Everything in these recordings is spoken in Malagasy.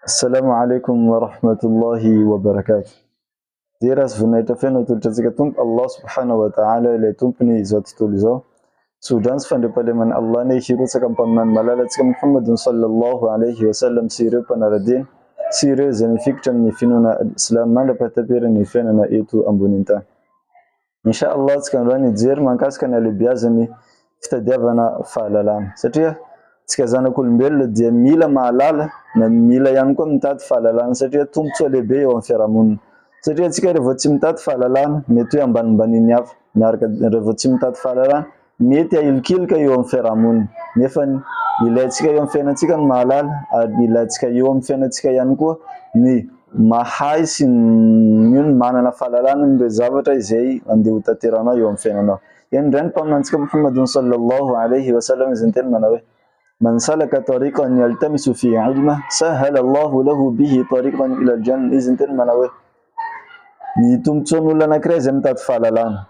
Assalamu alaikum wa rahmatullahi wa barakatuh. Dera sy voninahitra feno atolotra antsika Tompo Allah subhanahu wa ta'ala ilay Tompony izao tontolo izao. Tsodrano sy fandriampahaleman'i Allah anie hirotsaka amin'ny mpaminany malala antsika Muhammadun sallallahu alaihi wa sallam sy ireo mpanara-dia sy ireo izay mifikitra amin'ny finoana al-Islam mandra-pahataperan'ny fiainana eto ambonin'ny tany. Insha Allah tsika androany hijery mahakasika ny halehibiazan'ny fitadiavana fahalalana satria tsika zanak'olombelona dia mila mahalala na mila ihany koa mitady fahalalana satria tombontsoa lehibe eo amin'ny fiarahamonina satria tsika rehefa tsy mitady fahalalana mety hoe ambanimbanin'ny hafa miaraka rehefa tsy mitady fahalalana Mety ahilikilika eo amin'ny fiarahamonina, nefa ilaintsika eo amin'ny fiainantsika ny mahalala ary ilaintsika eo amin'ny fiainantsika ihany koa ny mahay sy ny manana fahalalana amin'ireo zavatra izay andeha ho tanterahinao eo amin'ny fiainanao. Eny indray ny mpaminanintsika Muhammadun sallallahu alayhi wa sallam izay niteny manao hoe, Man salaka tariqan yaltamisu fihi ilma, sahala Allahu lahu bihi tariqan ila al-jannah. Izy niteny manao hoe, Ny tombontsoan'olona anankiray izay mitady fahalalana,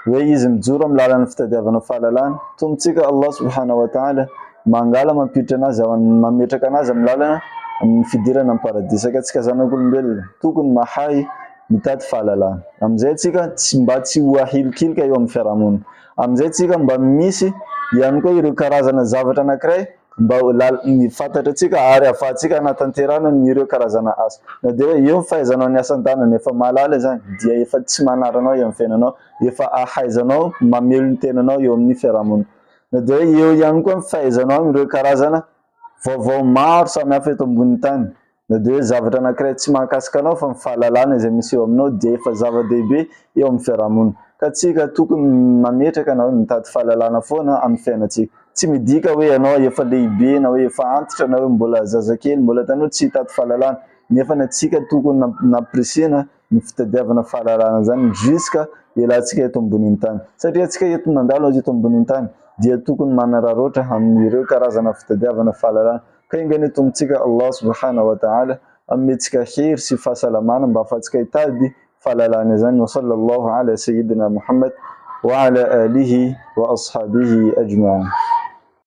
hoe izy mijoro amin'ny lalan'ny fitadiavana fahalalana, Tompontsika Allah subhanahu wa ta'ala mangala mampiditra anazy ao mametraka anazy amin'ny lalana amin'ny fidirana amin'ny paradisa. Ka antsika zanak'olombelona tokony mahay mitady fahalalana. Amin'izay antsika tsy mba tsy ho ahilikilika eo amin'ny fiarahamonina. Amin'izay antsika mba misy ihany koa ireo karazana zavatra anankiray mba ho ny fantatra antsika ary ahafahantsika hanatanterahana ny ireo karazana asa. Na dia hoe eo ny fahaizanao ny asan-tanana efa mahalala izany dia efa tsy manara anao eo amin'ny fiainanao, efa ahaizanao mamelo ny tenanao eo amin'ny fiarahamonina. Na dia hoe eo ihany koa ny fahaizanao amin'ireo karazana vaovao maro samihafa eto ambonin'ny tany. Na dia hoe zavatra anankiray tsy mahakasika anao fa ny fahalalana izay misy eo aminao dia efa zava-dehibe eo amin'ny fiarahamonina. Ka tsika tokony mametraka na hoe mitady fahalalana foana amin'ny fiainantsika. Tsy midika hoe ianao efa lehibe na hoe efa antitra na hoe mbola zazakely, mbola tanora tsy hitady fahalalana. Nefa ny antsika tokony nampirisihina ny fitadiavana fahalalana izany jusqu'à ialantsika eto ambonin'ny tany. Satria antsika eto mandalo eto ambonin'ny tany dia tokony manararaotra amin'ireo karazana fitadiavana fahalalana. Ka enga anie Tompontsika Allah subhanahu wa ta'ala hanome antsika hery sy fahasalamana mba ahafahantsika hitady fahalalana izany. Wa sallallahu ala sayyidina Muhammad wa ala alihi wa ashabihi ajma'in.